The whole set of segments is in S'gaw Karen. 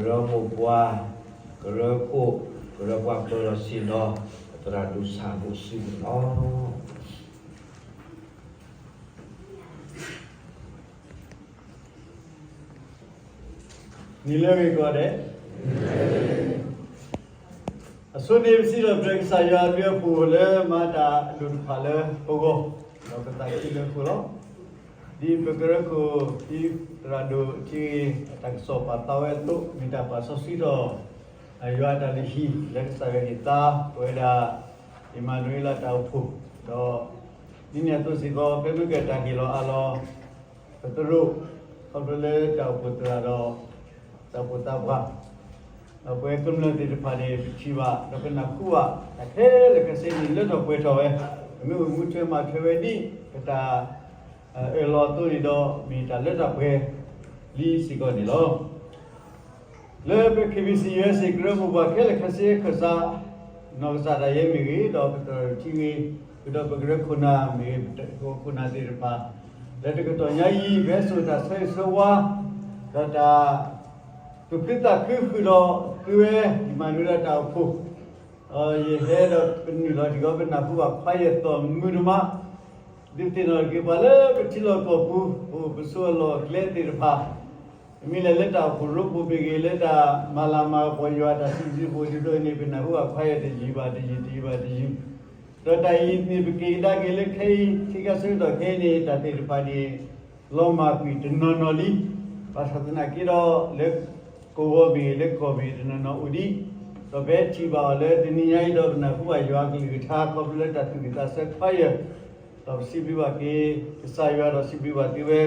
ကရၢမိၢ်ပှၢ်, ကရၢခိၣ်, ကရၢပှၤပၢၤလီၢ်ဆ့ၣ်နီၤ, သရၣ်ဒိၣ်ဆၣ်ဖိစံးန့ၣ်လီၤ. နံၤလၢအဂ့ၤကိးဂၤဒဲး, အဆိန့ၣ်ပစံးထီၣ်ပတြၢၤကစၢ်ယွၤအဘျုးအဖှိၣ်လၢမၤတၢ်အဒိၣ်တဖၣ်လၢပဂီၢ်, ဒီးပသးခုလၢအဃိလီၤ. ဒ်ပကရၢခိၣ် ဒ်သရၣ်ဒိၣ်ထံဂ့ၤ အတၢ်ကစီၣ်ပာ်ဖျါဝဲအသိး မ့ၢ်တၢ်ပာ်စီဆှံထီၣ် ယွၤအတၢ်လုၢ်ဟံၣ်လၢကစၢ်ယွၤဟ့ၣ်သါ ပဝဲဒၣ် အံၣ်မၤနူၤအ့လးတၢ်အိၣ်ဖှိၣ်, ဒီးဒ်န့ၣ်အသိးစ့ၢ်ကီး ဖဲမ့ၢ်ကတၢ်ဟ့ၣ်လီၤအးလီၤ ပသရိာ် ခီဖျိလၢတၢ်အိၣ်ဖှိၣ်သရၣ်ဒီး တၢ်အိၣ်ဖှိၣ်သးပှၢ် ဒီးပဝဲကမျၢၢ်သ့ၣ်တဖၣ်န့ၣ် ပထံၣ်ဘၣ် ဒီးပနၢ်ဟူဘၣ် တၢ်ခဲလၢာ်ခဲဆ့န့ၣ် လၢထီၣ်ပှဲၤထီၣ်ဝဲ, ပမ့ၢ်အိၣ်မူထွဲမၤထွဲဝဲဒ် ပတၢ် အၢၣ်လီၤအသိးန့ၣ်ဒီး မ့ၢ်တၢ်လၢတၢ်ပှဲၤလံစ့ၢ်ကီးန့ၣ်လီၤ. လၢပ KBC USA ကရၢမိၢ်ပှၢ်ခဲလၢာ်ခဲဆ့ခၢၣ်စး နီၢ်ကစၢ်ဒၣ်ယဲမ့ၢ်ဂ့ၤ, ဒီးပသရၣ်ဒိၣ်ထံဂ့ၤ, ဃုာ်ဒီးပကရၢခိၣ်နၢ်မ့ၢ်ဂ့ၤ, ပခိၣ်နၢ်သ့ၣ်တဖၣ် လၢတကတီၢ်ညါအံၤ ပဟဲစိာ်တၢ်ဆၢဂ့ၤဆၢဝါ ဒီးတၢ်သူၣ်ခုသးခုဃုာ်ဒီးသုဝဲ အံၣ်မၤနူၤအ့လးတၢ်အိၣ်ဖှိၣ် ဒီးယဟဲဒီးပနုာ်လီၤတံၢ်အီၤ ပနၢ်ဟူဘၣ်ခွါယဲၢ်သီၣ်မုာ်တမး, ဒုးသ့ၣ်နီၣ်က့ၤပှၤလၢပထံလီၢ်ကီၢ်ပူၤ ပအိၣ်ပဆိးအလီၢ်အကျဲသ့ၣ်တဖၣ်, မ့ၢ်လဲၣ်လၢတၢ်အိၣ်ဖှိၣ်ရိဖှိၣ်မ့ၢ်ဂ့ၤ လၢတၢ်မၤလၤမၤကပီၤယွၤတၢ်စံးဘျုးစံးဖှိၣ်ဒ်သိးန့ၣ် ပနၢ်ဟူဘၣ်ခွါယဲၢ်တယုၢ်ဘၣ်တယုၢ် တယုၢ်ဘၣ်တယုၢ်, ဒီးတၢ်အံၤန့ၣ် ပက့ၤကဒါက့ၤလၢခဲအံၤ ထံကစၢၢ်ကတီၢ်ခဲအံၤန့ၣ် တၢ်သ့ၣ်တဖၣ်န့ၣ် လီၤမၢ်ကွံာ်တနီၤနီၤလံ, ဘၣ်ဆၣ်သနာ်က့ဒီး လၢကဝီၤမ့ၢ်ဂ့ၤ လၢကီၢ်မ့ၢ်ဂ့ၤ တနီၤနီၤအိၣ်ဒံး, ဒီးပဟဲထံၣ်ဘၣ်အီၤလၢတနံၤညါအံၤဒီး ပနၢ်ဟူဘၣ်ယွၤအကလုၢ်ကထါ ခီဖျိလၢတၢ်သူၣ်ဝံၣ်သးဆၢခွါယဲၢ်, ဒီးပစံးဘျုးဘၣ်က့ၤ ကစၢ်ယွၤဒီးစံးဘျုးဘၣ်သုဝဲ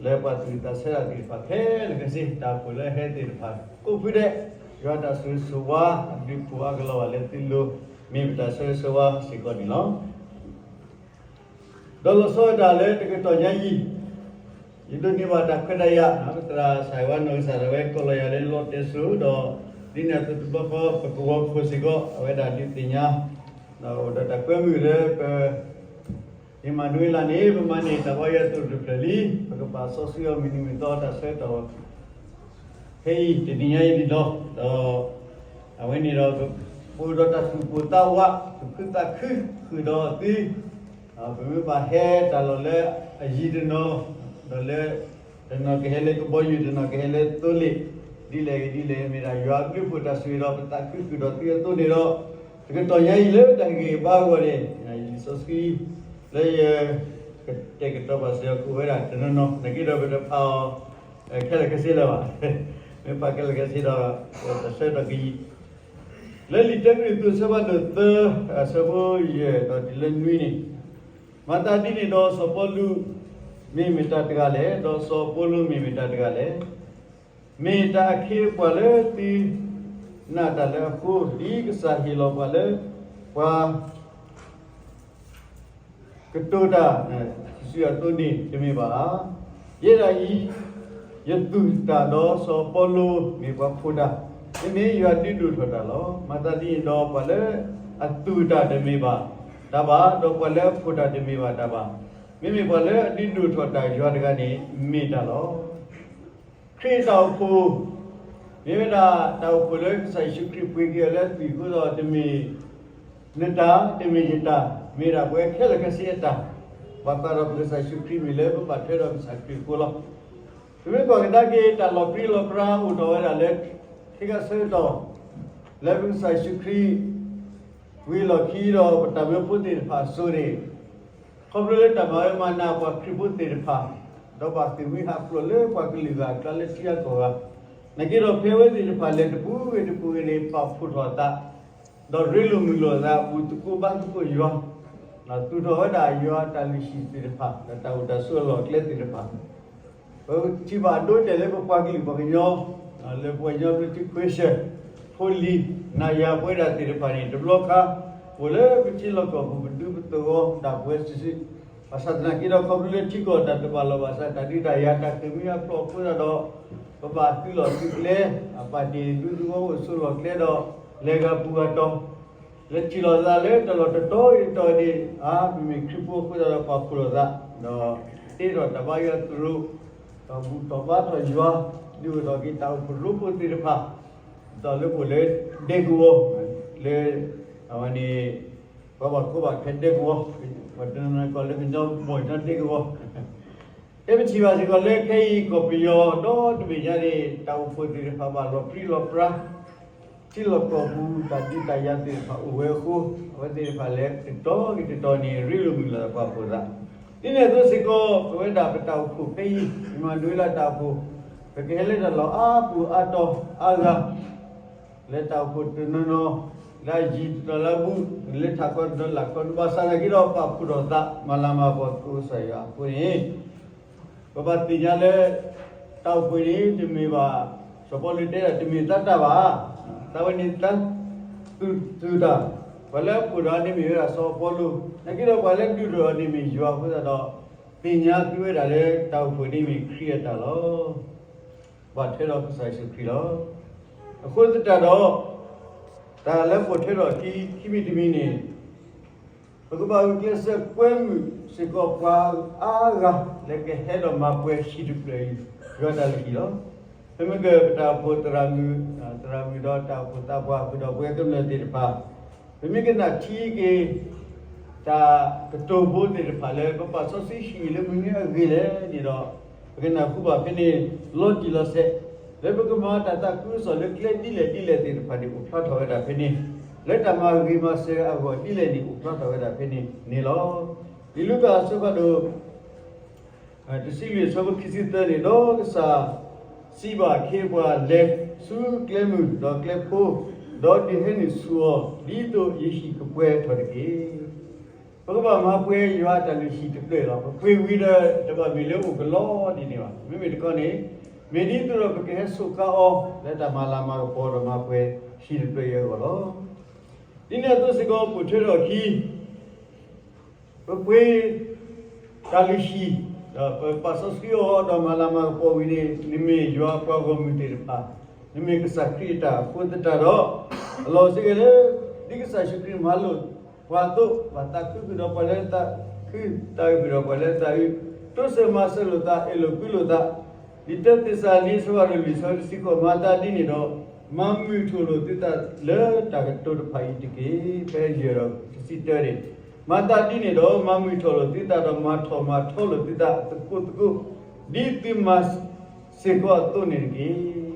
လၢပှၤသူၣ်ဝံၣ်သးဆၢတၢ်သ့ၣ်တဖၣ်ခဲလၢာ်ခဲဆ့ တၢ်အိၣ်ဖှိၣ်လၢဟဲသ့ၣ်တဖၣ် ကိးဖုဒဲး, ယွၤတၢ်ဆိၣ်ဂ့ၤဆိၣ်ဝါ အဘျုးအဖှိၣ်အါကလီၤဘၣ်လၢသုလိၤ မ့ၢ်ပတၢ်ဆၢဂ့ၤဆၢဝါစ့ၢ်ကီးန့ၣ်လီၤ. ဒီးလီၤဆီဒၣ်တၢ်လၢတကတီၢ်ညါအံၤ, ယဒိးန့ၢ်ဘၣ်တၢ်ခွဲးတၢ်ယာ် ပသရၣ်စၢ်ဝါနီၢ်ကစၢ်ဒၣ်ဝဲ ကိးလီၤယၤလၢလီတဲစိၤဒီး ဒ်န့ၣ်အသိးတဘျီဃီ ပကဝီၤခိၣ်စ့ၢ်ကီး အဝဲဒၣ်ဒုးသ့ၣ်ညါ ဒီးအိၣ်ဒီးတၢ်ကွဲမုာ်လၢပ အံၣ်မၤနူၤအ့လးန့ၣ် ပမၤန့ၢ်တၢ်ဘါယွၤသရိာ်တဖျၢၣ်လံ, ပကပာ်စီဆှံအီၤမုၢ်နံၤမုၢ်သီတၢ်ဆၢကတီၢ် ဖဲအံၤတနံၤညါအံၤန့ၣ်လီၤ. ဒီးအဝဲန့ၣ်ဒီး ပအိၣ်ဒီးတၢ်သူၣ်ပိၢ်သးဝး သူၣ်ခုသးခုဃုာ်ဒီးသု, ပမ့ၢ်ဘၣ်ဟဲတၢ်လီၢ်လၢအယံၤတနီၤ, ဒီးလၢ တနီၤကဟဲလၢကဘီယူၤ တနီၤကဟဲလၢသိလ့ၣ်, ဒ်လဲၣ်ဂ့ၤဒ်လဲၣ် မ့ၢ်ဒၣ်ယွၤအဘျုးအဖှိၣ်တၢ်ဆိၣ်ဂ့ၤဒီးပသးခုဃုာ်ဒီးသုအသိးန့ၣ်ဒီး, တကတီၢ်ညါအံၤလၢတၢ်ဟ့ၣ်ဂံၢ်ဟ့ၣ်ဘါအဂီၢ်န့ၣ် လံာ်စီဆှံ လၢယ ကတဲာ်ကတီၤဘၣ်စ့ၢ်ကီး ကအိၣ်ဝဲဒၣ်တနီၤနီၤ နာ်က့ဒီးပတဖးအီၤ ခဲလၢာ်ခဲဆ့လၢၤဘၣ်. မ့ၢ်ပာ်ခဲလၢာ်ခဲဆ့ဒီး တၢ်ဆၢကတီၢ်ကယံာ်, လၢလံာ်တၢကရံၣ်သူး အဆၢဖးဒိၣ်သၢ အဆၢဖိယဲၢ်ဒီးတုၤလၢနွံန့ၣ်, မၤသးဒ်န့ၣ်ဒီးစီၤပီလူး မ့ၢ်မတၤတဂၤလဲၣ်, ဒီးစီၤအပီလိၤ မ့ၢ်မတၤတဂၤလဲၣ်. မ့ၢ်တၢ်အခ့အပှၤလၢသုနာ်တၢ်လၢအဃိ, ဒ်ကစၢ်ဟ့ၣ်လီၤပှၤလၢ ပှၤ ကတိၤတၢ် စုာ်စုာ်အသိးန့ၣ်တမ့ၢ်ဘၣ်ဧါ. ယဲဒၣ်အံၤ ယသူၣ်တၢ်ဒီးစီၤပီလူး မ့ၢ်ပှၤဖှိၣ်တၢ်, မ့မ့ၢ်ယွၤဒုးဒိၣ်ထီၣ်တၢ်လီၤ. မၤသးဒ်န့ၣ်ဒီး ပှၤလၢအသူၣ်တၢ်တမ့ၢ်ဘၣ်တၢ်ဘၣ်, ဒီးပှၤလၢအဖှိၣ်တၢ်တမ့ၢ်ဘၣ်တၢ်ဘၣ်. မ့မ့ၢ်ပှၤလၢအဒုးဒိၣ်ထီၣ်တၢ်ယွၤတဂၤန့ၣ် မ့ၢ်တၢ်လီၤ. ခရံာ်အတၢ်အိၣ်ဖှိၣ် မ့ၢ်ဝဲဒၣ်တၢ်အိၣ်ဖှိၣ်လၢကစၢ်ယ့ၣ်ၡူးခရံာ်ပှ့ၤက့ၤအီၤလၢအသွံၣ်အဃိဒီး တမ့ၢ်နတၢ် တမ့ၢ်ယတၢ်, မ့ၢ်ဒၣ်ပဝဲခဲလၢာ်ခဲဆ့အတၢ်, ဘၣ်ဃးဒီးပကစၢ်ယ့ၣ်ၡူးခရံာ်မ့ၢ်လၢပဘၣ်ထွဲဒီးကစၢ်ခရံာ်အဃိလီၤ. ပမ့ၢ်ကွၢ်ကဒါက့ၤတၢ်လီၤပြံလီၤပြါအိၣ်ထီၣ်ဝဲဒၣ်လၢ ခ့ခါဆၢကတီၢ် လၢပကစၢ်ယ့ၣ်ၡူးခရံာ် ဝံၤအလီၢ်ခံဒီးပတၢ်မၢဖိသ့ၣ်တဖၣ်အစိၤန့ၣ် ခီဖျိလၢတၢ်မၤဝဲမၤနးပှၤခရံာ်ဖိသ့ၣ်တဖၣ်, ဒီးဘၣ်သုးမုၢ်ဟးဖျိးလၢပှၤကလုာ်ဂၤအကျါလၢထံဂၤကီၢ်ဂၤ, နာ်က့ဒီးဖဲအဝဲသ့ၣ်တဖၣ်လဲၤတပူၤဂ့ၤတပူၤဂ့ၤန့ၣ် ပာ်ဖှိၣ်ထီၣ်အသး, ဒီးရ့လိာ်မုာ်လိာ်အသး ဘူၣ်သကိးဘါသကိးယွၤ, သူၣ်ထီၣ်ဝဲဒၣ်ယွၤအတၢ်လုၢ်ဟံၣ်သ့ၣ်တဖၣ် ဒီးတၢ်အိၣ်တၢ်ဆိးအလီၢ်အကျဲသ့ၣ်တဖၣ် ပထံၣ်ဘၣ်အဒိအတဲာ်လၢပပှၤကလုာ်ပှၤကညီ, လၢပှၤကညီဘျၢထံခွ့ဆၢၣ်, ဖိလံၤ, နၤယၤပဝဲဒၣ်သ့ၣ်တဖၣ်န့ၣ် တဘျီခါ အိၣ်လၢပထံလီၢ်ကီၢ်ပူၤ ပဒူပသဝီဒၣ်ပဝဲစုာ်စုာ်, ဘၣ်ဆၣ်သနာ်က့ဒီး ခီဖျိလၢထံကီၢ်တၢ်တဘၣ်လီၢ်ဘၣ်ဆၣ် တၢ်ဒုးတၢ်ယၤ တၢ်ဃ့ၢ်မှံဟးဖျိးအဃိသတးဒီး ပဘၣ်သုးလီၢ်သုးကျဲ, ပာ်တ့ၢ်ဒူသဝီအိၣ်ဆိးလီၢ်ကျဲဒီး လဲၤဂၤပူၤဂၤတီၤ လၢထံၣ်လိာ်သးလၢတၢ်လီၢ်တတီၤအံၤတတီၤန့ၣ် အါ ပမ့ၢ်ခရံာ်ဖိအဃိသတးဒီးပာ်ဖှိၣ်လိာ်သး, ဒီးတ့ထီၣ်တၢ်ဘါယွၤသရိာ်, ဒီးဘူၣ်ထီၣ်ဘါထီၣ်ယွၤ, ဒုးအိၣ်ထီၣ်က့ၤတၢ်အိၣ်ဖှိၣ်ရိဖှိၣ်သ့ၣ်တဖၣ် ဒ်သိးလၢပအိၣ်လၢဒဲကဝီၤ လၢ အဝဲန့ၣ် ပှၤဘၣ်ကီဘၣ်ခဲဒဲကဝီၤ ပှၤတနီၤနီၤကိးလၢကညီဘီၣ်ကညီဒဲကဝီၤ တဲပထံၣ်ဘၣ်စ့ၢ်ကီးလၢခဲအံၤကီၢ်ပယီၤဒီတဘ့ၣ်ညါန့ၣ် တၢ်အိၣ်ဖှိၣ်သ့ၣ်တဖၣ်ဘၣ်လီၤပြံလီၤပြါ ထံလီၢ်ကီၢ်ပူၤ တၢ်ဒုးတၢ်ယၤသ့ၣ်တဖၣ်အိၣ်ဝဲအဃိ အဝဲသ့ၣ်တဖၣ်လဲၤတတီၤဂ့ၤတတီၤန့ၣ် ရ့လိာ်မုာ်လိာ်သးပှၤဖိသး ဒ်န့ၣ်အသိးစ့ၢ်ကီး ပဝဲဒၣ်ပတၢ်အိၣ်ဖှိၣ်ဖဲအံၤ အံၣ်မၤနူၤအ့လးတၢ်အိၣ်ဖှိၣ် ပကဟဲလၢတၢ်လီၢ်အါပူၤအါတီၤအါဂၤ လၢတၢ်အိၣ်ဖှိၣ်တနီၤနီၤ လၢအယံၤတတီၤလၢအဘူး လၢထးခီတတီၤလၢ်ခီ ဘၣ်ဆၣ်သနာ်က့ဒီး ပာ်ဖှိၣ်ထီၣ်သး မၤလၤမၤကပီၤသကိးကစၢ်ယွၤအဃိန့ၣ် ပဘၣ်သ့ၣ်ညါလၢ တၢ်အိၣ်ဖှိၣ်န့ၣ် တမ့ၢ်ဘၣ် စီၤပီလူးတဲဒၣ် တမ့ၢ်သးတၢ်ဘၣ်, သးဝဲန့ၣ်သး သုးတၢ်, ပှၤလၢအဖှိၣ်ထီၣ်န့ၣ်မ့ၢ်ဝဲဒၣ်စီၤပီလူး, သနာ်က့ဒီးပှၤလၢဒုးထီၣ်န့ၣ်မ့ၢ်ယွၤအဃိသတးဒီး သ့ၣ်ညါသုဝဲဒၣ်လၢတၢ်အိၣ်ဖှိၣ်န့ၣ်မ့ၢ်ခရံာ်အတၢ်လီၤ. ဘၣ်ထွဲဒီးကစၢ်ယ့ၣ်ၡူးခရံာ်လီၤ. အဃိသတးဒီး တၢ်လၢပိာ်ထွဲထီၣ်အခံ ခံမံၤတမံၤန့ၣ် ပကဘၣ်ဂုာ်ကျဲးစၢးကွဲမုာ်စ့ၢ်ကီးပှၤအါဂၤ လၢကဟဲဒီးမၤပှဲၤဟံၣ်တဖျၢၣ်အံၤ ယွၤတၢ်လုၢ်ဟံၣ်လီၤ. မ့မ့ၢ်ကပတၢ်အိၣ်ဖှိၣ်သရၣ်မုၣ်, သရၣ်မုၣ်ဒီးတၢ်အိၣ်ဖှိၣ်သးပှၢ် ဃုာ်ဒီးပဝဲကမျၢၢ်သ့ၣ်တဖၣ် ပမ့ၢ်ကနၣ်ထံက့ၤ တၢ်ကတိၤဖိသ့ၣ်တဖၣ်လၢ ပပာ်စီဆှံဟံၣ်လၢမနုၤအဂ့ၢ်လဲၣ်န့ၣ်ဒီး ပကနၢ်ဟူဘၣ်ဖဲန့ၣ် လီၤတံၢ်လီၤဆဲး, လၢပကမၤတၢ်သးခုကစီၣ်လၢကျဲဒ်လဲၣ်ဒ်လဲၣ်သ့ၣ်တဖၣ်န့ၣ် အိၣ်ဖျါထီၣ်ဝဲဒၣ်ဖဲန့ၣ်, လၢတၢ်မၤဂ့ၤမၤစၢၤအဂီၢ်ဒ်လဲၣ်န့ၣ် အိၣ်ဖျါထီၣ်ဝဲဒၣ်ဖဲန့ၣ်န့ၣ်လီၤ. လံာ်လူၤကၣ်အဆၢဖးဒိၣ် တဆံလွံၢ်အဆၢဖိခံဆံသၢန့ၣ်, ဒီးကစၢ်စံးဘၣ်အခ့အပှၤ, လဲၤဆူကျဲမုၢ်ဒီးကျဲဖိ, ဒီးဒုးဟဲနုာ်ဆူၣ်အီၤ ဒ်သိးယဟံၣ်ကပှဲၤထီၣ်တက့ၢ်. ပကဘၣ်မၤပှဲၤယွၤအတၢ်လုၢ်ဟံၣ်တဖျၢၣ်လီၤ. ပပှ့ၤဝံၤဒီး တဘၣ်မ့ၢ်လၢအိၣ်ကလီဒ်န့ၣ်ဘၣ်. မ့မ့ၢ်တခီန့ၣ် မ့ၢ်ဒ်သိးဒီးပကဟဲစိာ်ဃာ်အီၤ လၢတၢ်မၤလၤမၤကပီၤဒီးမၤပှဲၤဟံၣ်တဖျၢၣ်အံၤအဂီၢ်လီၤ. ဒ်န့ၣ်အသိးစ့ၢ်ကီး ပိာ်ထွဲထီၣ်အခံ ပပှ့ၤ တၢ်လုၢ်ဟံၣ်, ဒီးပပာ်စီဆှံအီၤဒီးမၤလၤမၤကပီၤဝံၤန့ၣ် နမ့ၢ်ယွၤအပှၤဂီၢ်မုၢ်သ့ၣ်တဖၣ်, နမ့ၢ်ကစၢ်ခရံာ်အတၢ်အဃိသတးဒီး အလီၢ်စ့ၢ်ကီးလၢ ဒ်ကစၢ်ယ့ၣ်ၡူးခရံာ်မၤလိာ်ပှၤအသိး, ဘၣ်သးခုဃုာ်ဒီးပှၤလၢသးခု, သးအုးဃုာ်ဒီးပှၤလၢသးအုး, တိစၢၤမၤစၢၤလိာ်သး, အဲၣ်လိာ်ကွံလိာ်သး, လံာ်တၢသ့းစၤလနံ အဆၢဖးဒိၣ်လွံၢ် အဆၢတဆံဃိး, မၤသးဒ်န့ၣ်ဒီး မၤမုာ်ထီၣ်လိာ်သုသးလၢတၢ်ကတိၤတဖၣ်အံၤတက့ၢ်. ဖဲယဲၢ်ဒီးတဆံတၢန့ၣ်, မၤသးဒ်န့ၣ်ဒီး မၤမုာ်ထီၣ်လိာ်သုသးဒီး မၤထီၣ်မၤထီလိာ်သုသးသကိးသကိး, ဒ်သုမၤစ့ၢ်ကီးအသိးန့ၣ်တက့ၢ်.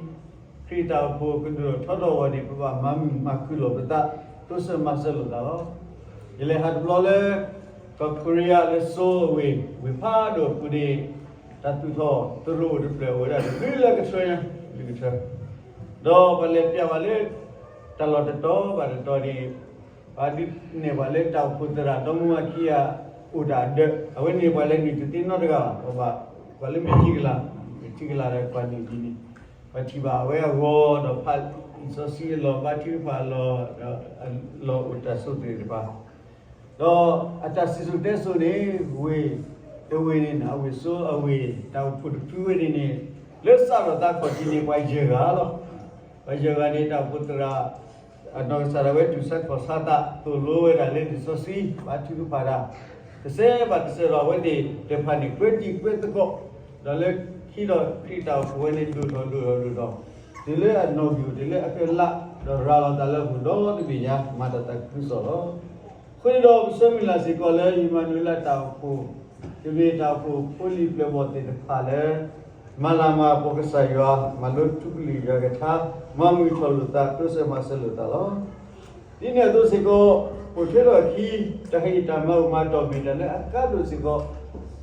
ခရံာ်တၢ်အိၣ်ဖှိၣ်ကဒိၣ်ထီၣ်ထီထီၣ်အဂီၢ်န့ၣ် ပဘၣ်မၤမုာ်မၤခုၣ်လိာ်ပသး, တိစၢၤမၤစၢၤလိာ်သးလီၤ. ယလဲၤဟးတဘျီလၢ ကီၢ်ခိရံယါလၢစိအဝ့ၢ်, ဝ့ၢ်ဖးဒိၣ်အပူၤန့ၣ် တၢ်သူၣ်ထီၣ်သရိာ်အိၣ်တဖျၢၣ် အိၣ်ဝဲဒၣ်တဘျုးလၢကထၢညါ, တဘျုးကထၢ, ဒီးပှၤလဲၤပျးဝဲလၢ တၢ်လီၢ်တတီၤဘၣ်တတီၤန့ၣ် ပှၤဒုးနဲၣ်ပှၤလၢတၢ်အိၣ်ဖှိၣ်သရၣ်ဒီမါဝၤခံဂၤ အိၣ်တၢ်အဒၢး, အဝဲန့ၣ်ပှၤလဲၤနုာ်တသ့နီတဂၤဘၣ်, ပှၤဘၣ် ပှၤလၢမ့ၢ်ထံကလၤ, ထံကလၤဒီးပှၤနုာ်ဒ်န့ၣ်, ပှၤထံၣ်ဘၣ်အဝဲအဂီၤဒီး ဖးလံာ်စီဆှံအလီၢ်, ဘါထုကဖၣ်အလီၢ်, ဒီးအလီၢ်အိၣ်တၢ်ဆိးသ့ၣ်တဖၣ် ဒီးအတၢ်စံၣ်စိၤတဲစိၤန့ၣ် ဝ့ၢ်တဝ့ၢ်န့ၣ် ဝ့ၢ်စိအဝ့ၢ် တၢ်အိၣ်ဖှိၣ်တဖုဝဲန့ၣ်န့ၣ် လၢစးထီၣ်သးခီၣ်ထံးန့ၣ် ပှၤယဲၢ်ဂၤလီၤ. ပှၤယဲၢ်ဂၤန့ၣ် တၢ်အိၣ်ဖှိၣ်သရၣ် အနီၢ်ကစၢ်ဒၣ်ဝဲတူၢ်ဆါခီၣ်ဆါသး သိၣ်လိဝဲဒၣ်လၢလံာ်စီဆှံ ဘါထုကဖၣ်တၢ် တစဲးဘၣ်တစဲးဒီး အဝဲသ့ၣ်တဖၣ်န့ၣ် ကွဲတံၤကွဲသကိး, ဒီးလၢခံဒီးခရံာ်တၢ်အိၣ်ဖှိၣ်ဝဲန့ၣ် ဒိၣ်ထီၣ်ဒိၣ်ထီၣ်ဒိၣ်ထီၣ်, တုၤလၢအနီၣ်ဂံၢ်အိၣ်တုၤလၢအကလး, ဒီးရၤလီၤသးလၢအပူၤဒီတဘ့ၣ်ညါ မၤတၢ်သးခုကစီၣ်လီၤ. အဃိန့ၣ်ဒီး ပဆၢမုၢ်လၢ်စ့ၢ်ကီးလၢ အံၣ်မၤနူၤအ့လးတၢ်အိၣ်ဖှိၣ်, ကမ့ၢ်တၢ်အိၣ်ဖှိၣ်ဖိလံၤပျဲၢ်ဘီၣ်သ့ၣ်တဖၣ်လၢ မၤလၤမၤကပီၤကစၢ်ယွၤ, မၤလိထူကလုၢ်ယွၤကထါ, မၤမုာ်ထီၣ်လိာ်သး, တိစၢၤမၤစၢၤလိာ်သးလီၤ. ဒ်န့ၣ်အသိးစ့ၢ်ကီး, ပိာ်ထွဲထီၣ်အခံ တၢ်ဟ့ၣ်တၢ်မၤဘူၣ်မၤတီၢ်မ့ၢ်တၢ်လၢအကါဒိၣ်စ့ၢ်ကီး,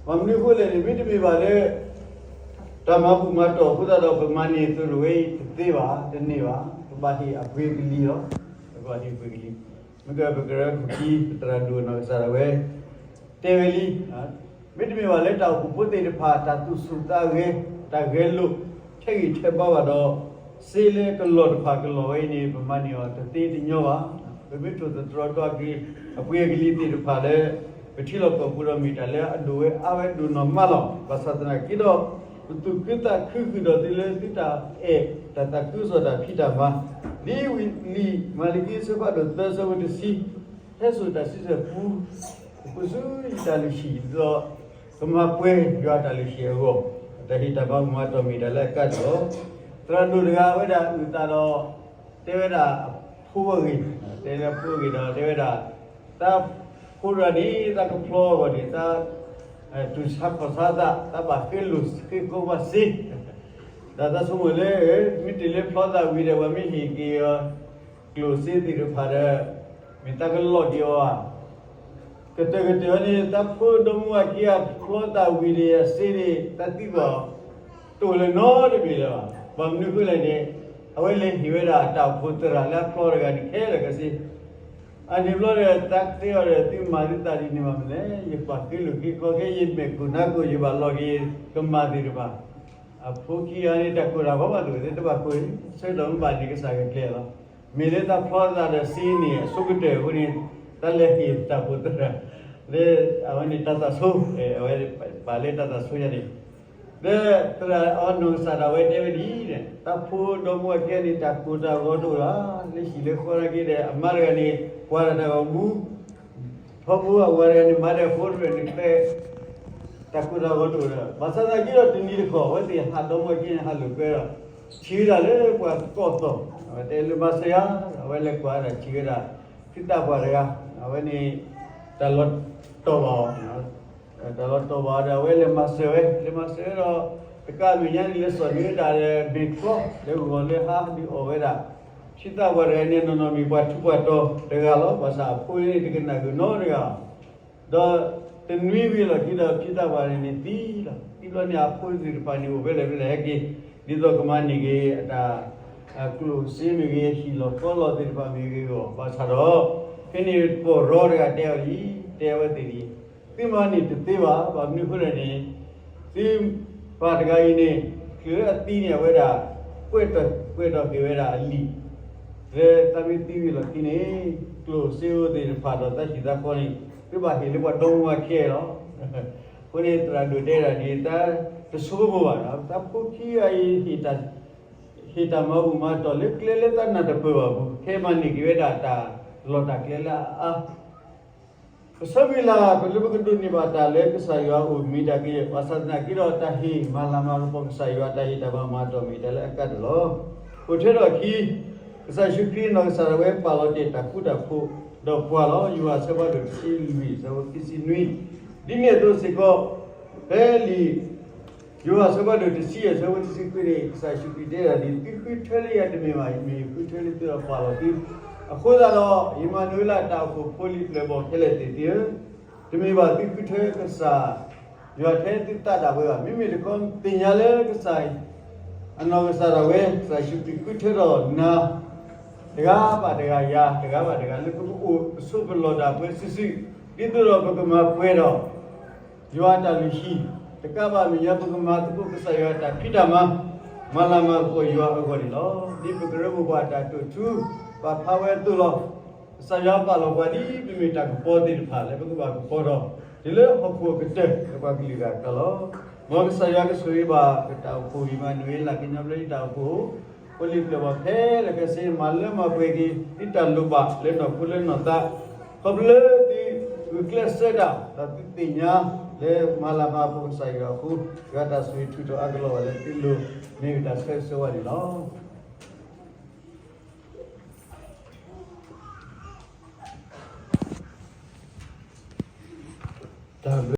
မ့မနုၤအဃိလဲၣ်န့ၣ် မ့တမ့ၢ်ဘၣ်လၢ တၢ်မၤဘူၣ်မၤတီၢ်အဃိသတးဒီး ပမၤန့ၢ်သရိာ်ဝဲအံၤတသ့ဘၣ်, တန့ၢ်ဘၣ်, ပဘၣ်ဟ့ၣ်အပှ့ၤကလံၤလီၤ. ပဘၣ်ဟ့ၣ်ပှ့ၤကလံၤ, မ့ၢ်ကပကရၢခိၣ်ခံ ပသရၣ်ဒိၣ်အနီၢ်ကစၢ်ဒၣ်ဝဲ တဲဝဲလံ မ့တမ့ၢ်ဘၣ်လၢတၢ်အိၣ်ဖှိၣ်ဖိသ့ၣ်တဖၣ် တၢ်သူၣ်ဆူၣ်သးဂဲၤ, တၢ်ဂဲၤလိာ် ထဲးဂံၢ်ထဲးဘါဘၣ်ဒီး, စ့လၢကလီၢ်တဖၣ်ကလီၢ်ဝဲအံၤန့ၣ် ပမၤန့ၢ်အီၤတသ့တညီဘၣ်. ပမ့ၢ်ထိၣ်သတြီၤဒီးအပှ့ၤကလံၤသ့ၣ်တဖၣ်လၢ ပထံလီၢ်ကီၢ်ပူၤဒီးမ့ၢ်တၢ်လၢအဒိၣ်ဝဲအါဝဲဒိၣ်နီၢ်မးလီၤ. ဘၣ်ဆၣ်သနာ်က့ဒီး ပသူၣ်ခုသးခုဃုာ်ဒီးသုလၢသုတၢ်အဲၣ်တၢ်သးခုကစီၣ်တၢ်ဖံးတၢ်မၤ, ဒ်ဝံလံာ်မၤလကံအဆၢဖးဒိၣ်သၢ အဆၢဖိတဆံ ဟဲစိာ်တၢ်စံးဆၢပူ ပူၤဆူယတၢ်လုၢ်ဟံၣ်ဒီး ကမၤပှဲၤယွၤအတၢ်လုၢ်ဟံၣ်အဂီၢ်, တၢ်ဟ့ၣ်တၢ်မၤမၤတီၢ်မ့ၢ်တၢ်လၢအကါဒိၣ်လီၤ. သရၣ်ဒိၣ်တဂၤဝဲဒၣ်အုၣ်သးဒီး တဲဝဲဒၣ်အဖိအဂ့ၢ်, တဲလၢအဖိအဂ့ၢ်ဒီး တဲဝဲဒၣ် တၢ်ဖိတဂၤန့ၣ် တၢ်ကဖျီအဂီၢ်န့ၣ် တၢ် တူၢ်ဆါခီၣ်ဆါသး, တၢ်ဘၣ်ဃ့လိာ်ဃ့ကီဘၣ်စ့, ဒီးတၢ်ဆိကမိၣ်လၢ မ့ၢ်တ့ၢ်လၢဖျီသးဝံၤဒီး ပှၤမ့ၢ်ဟ့ၣ်က့ၤအီၤ ကျိၣ်စ့သ့ၣ်တဖၣ်ဒီး မ့ၢ်တၢ်ကလီၢ်က့ၤအီၤဧါ. ကတၢၢ်ကတၢၢ်အံၤန့ၣ် တၢ်ဖိဒီမါဝၤခံဂၤ ဖျီသးဝံၤဒီးအစ့န့ၣ် တၢ်သံကွၢ်အီၤ တအိၣ်လၢၤနီတမံၤလၢၤဘၣ်. ဘၣ်မနုၤအဃိလဲၣ်န့ၣ် အဝဲလဲၤဟ့ၣ်ဝဲဒၣ်တၢ်အိၣ်ဖှိၣ်သရၣ်လၢအဖျီတဂၤန့ၣ် ခဲလၢာ်ခဲဆ့ အန့ၣ်ဘျီဒီး တၢ်တဲအီၤဒီး သုမၤသုသးဒ်န့ၣ်ဘၣ်မနုၤလဲၣ်, ယပာ်ဃ့လိာ်ဃ့ကီက့ၤ ယမဲာ်ကိၢ်နါကိၢ် ယဘၣ်လီၤက့ၤကမၢ်သ့ၣ်တဖၣ်. အဖိခံဂၤန့ၣ် တၢ်ကိၢ်တၢ်ဂီၤဘၣ်တအိၣ်သ့ တဘၣ်ကိၢ်, ဆၢကတီၢ်မ့ၢ်ဘၣ်န့ၣ် ကစၢ်ကကျဲၤလီၤ. မ့ၢ်လၢတၢ်ဖျီသးဒီးစ့န့ၣ် အဆိကတၢၢ်အဃိန့ၣ် တၢ်လဲၤဟ့ၣ်တၢ်အိၣ်ဖှိၣ်သရၣ် လၢအဝဲန့ၣ်တၢ်သးဆိ, အဝဲပာ်လၢတၢ်သးဆိညါန့ၣ် လၢသရၣ်အနီၢ်ကစၢ်ဒၣ်ဝဲတဲဝဲဒ်အံၤ, တၢ်ဖိဒီမါဝၤခံဂၤန့ၣ် တၢ်ကိၢ်တၢ်ဂီၤတအိၣ်ဘၣ်, လၢဟံၣ်လၢဃီနာ်က့ဒီး အမါတဂၤန့ၣ် ကွၢ်တၢ်တၢ်ဂီၤမူ, ထီဘိအဝၤတဂၤန့ၣ် မၤဒီးဖိတဖျၢၣ်န့ၣ် ကျဲ တၢ်ကိၢ်တၢ်ဂီၤတအိၣ်ဒီး ဘၣ်ဆၣ်သနာ်က့ဒီးတနံၤတခီ အဝဲသ့ၣ်ဟးဒီမါဝၤခံဂၤန့ၣ် ဟးလိာ်ကွဲဒီး ထံၣ်ဝဲဒၣ်လၢပှၤသကိးသီၣ်, အဝဲတဲလၢမၤစၢၤယၤ, အဝဲလဲၤကွၢ်ဝဲဒၣ်ထံၣ်ဝဲဒၣ် ဖံသးပှၢ်တဂၤ, အဝဲန့ၣ် တၢ်လီၤတီၢ်ဘၣ်အီၤ တၢ်လီၤတီၢ်ဘၣ်ဒီး အဝဲလဲၤမၤစၢၤဝဲ, လဲၤမၤစၢၤဝဲဒီး တကးမဲာ်ညါန့ၣ် လဲၤစိာ်န့ၢ်ဝဲဒၣ်ဒီး မဲာ်ချီ လၢဂီၤလၢဟါဒုးအီၣ်ဝဲဒၣ်, ဖံသးပှၢ်တဂၤန့ၣ် နီၢ်နီၢ်မ့ၢ်ပှၤထူးပှၤတီၤတဂၤလီၤ. ဘၣ်ဆၣ်အဖိန့ၣ် တကနၣ်ဂုာ်နီတဂၤဘၣ်. ဒီးတနွံဝံၤအလီၢ်ခံဒီး ဖံသးပှၢ်န့ၣ်သံလီၤ. သံဘျီန့ၣ် အဖိသ့ၣ်တဖၣ်န့ၣ် အိၣ်ဖဲလဲၣ်ဖဲလဲၣ်ဟဲက့ၤ, ဒ်သိးကမၤန့ၢ်က့ၤအတၢ် ကျိၣ်စ့မ့ၢ်ဂ့ၤ ဟံၣ်လီၢ်ဃီလီၢ်သ့ၣ်တဖၣ်မ့ၢ်ဂ့ၤအဂီၢ်, ဘၣ်ဆၣ်ဒီး ဖဲန့ၣ်ပီၢ်ရီတဂၤတဲအီၤဒ်အံၤ, တဲအဝဲသ့ၣ်ဒ်အံၤ, သုမၤန့ၢ်တသ့ဘၣ်. ဘၣ်မနုၤအဃိလဲၣ်န့ၣ် သုပၢ်တဂၤအံၤန့ၣ် ချုးလၢအသံန့ၣ် အဝဲဒၣ် ကွဲးထီၣ်က့ၤဝဲဒၣ်အလံာ်, လၢတၢ်မ့ၢ်သံဝံၤအလီၢ်ခံန့ၣ် ကျိၣ်စ့ဧိၤသ့ၣ်တဖၣ်ဒီးတၢ်ဟံၣ်တၢ်ဃီန့ၣ် သုဘၣ်ဟ့ၣ်လၢပှၤဒီမါဝၤခံဂၤလီၤ. အဃိန့ၣ် သရၣ်ဒိၣ်တဲဒၣ်ဒ်အံၤ, တၢ်တဆိကမိၣ်ဘၣ်, တၢ်ဖိခံဂၤအံၤ ဟ့ၣ်တၢ်မၤဘူၣ်မၤတီၢ်လၢကျဲလၢတၢ်နၢ်တပၢၢ်ဘၣ်အပူၤ ခဲမၤန့ၢ်က့ၤဝဲဒၣ်တၢ်လီၢ်တၢ်ကျဲလၢအအါ ပဆၢမုၢ်လၢ် ပလၢပကဒိးန့ၢ်ဘၣ်တၢ်လၢကစၢ်ယွၤအအိၣ်မ့ၢ်တၢ်ကယဲၢ်, ဘၣ်ဆၣ်သနာ်က့ဒီး တၢ်ဟ့ၣ်မၤလၤမၤကပီၤကစၢ်ယွၤ တၢ်ဟ့ၣ်တၢ်မၤမၤတီၢ်မ့ၢ်တၢ်လၢအကါဒိၣ်လီၤ. အိၣ်ထဲဒီးအခံ, ကစၢ်ယ့ၣ်ၡူးခရံာ်အနီၢ်ကစၢ်ဒၣ်ဝဲပာ်လီၤတဲာ်တၢ်ဃူတၢ်ဖိးဒီးပှၤလီၤ. ယိၤဟၣ်အဆၢဖးဒိၣ်တဆံလွံၢ် အဆၢဖိခံဆံနွံ, ဒ်န့ၣ်အသိးစ့ၢ်ကီး ဖဲလံာ် ယိၤဟၣ်အဆၢဖးဒိၣ်တဆံယဲၢ် အဆၢဖိတဆံခွံန့ၣ် ကစၢ်ယ့ၣ်ၡူးခရံာ်တဲဒၣ်ဒ်အံၤ, သုဃုထၢလၢယၤတမ့ၢ်ဘၣ်, မ့ၢ်ယဃုထၢလၢသုဒီးပာ်လီၤသု, အဃိသတးဒီး အံၣ်မၤနူၤအ့လး တၢ်အိၣ်ဖှိၣ်ဖိလံၤပျဲၢ်ဘီၣ်ခဲလၢာ်သ့ၣ်သုဧၢ, တမ့ၢ်ဘၣ်သုဃုထၢကစၢ်ယွၤထဲသုသးဒၣ်ဝဲဘၣ်. မ့မ့ၢ်တခီ သ့ၣ်ညါလၢကစၢ် အနီၢ်ကစၢ်ဒၣ်ဝဲ ကစၢ်ယ့ၣ်ၡူးခရံာ်ဃုထၢဒီးနၤ တဂၤဘၣ်တဂၤ, ယၤတဂၤဘၣ်တဂၤ လၢပကအိၣ်ပဆိးပလီၢ်တၢ်ပှဲၤစုာ်စုာ်, ဒ်သိးဒီးပကမၤပှဲၤဒီး ယွၤအတၢ်လုၢ်ဟံၣ်, တကးဘၣ်မဲာ်ညါ ပကမၤသကိးကစၢ်ယွၤအတၢ်ဖံးတၢ်မၤ, မၤလၤမၤကပီၤယွၤအဂီၢ်န့ၣ်လီၤ. ဒ်ပကရၢမိၢ်ပှၢ်အတၢ်တိာ်ထူ ပာ်ဖျါဝဲအသိးလီၤ. ကစၢ်ယွၤပာ်လီၤပှၤဒ်ပမ့ၢ်တၢ်ကပီၤသ့ၣ်တဖၣ် လၢပကဘၣ်ကပီၤဒီး တုၤလၢဟီၣ်ခိၣ်အကတၢၢ် လၢပှၤကလုာ်ဂၤအကျါလီၤ. မ်ကစၢ်ယွၤကဆိၣ်ဂ့ၤဘၣ် ပတၢ်အိၣ်ဖှိၣ်အံၣ်မၤနူၤအ့လး ကညီဘျၢထံတၢ်အိၣ်ဖှိၣ် ဖိလံၤပျဲၢ်ဘီၣ်ခဲလၢာ်ခဲဆ့ မၤလၢမၤပှဲၤက့ၤ သုတၢ်လိၣ်ဘၣ်လၢနီၢ်ခိလၢနီၢ်သး, ခီဖျိလၢသုဂုာ်ကျဲးစၢးတၢ် ဒီးသုသ့ၣ်ညါလၢမၤလၤမၤကပီၤကစၢ်ယွၤအဃိ, ယွၤတၢ်ဆိၣ်ဂ့ၤထုးထီၣ်အါကလီၤဘၣ်လၢသုလိၤ မ့ၢ်ပတၢ်ဆၢဂ့ၤဆၢဝါန့ၣ်လီၤ.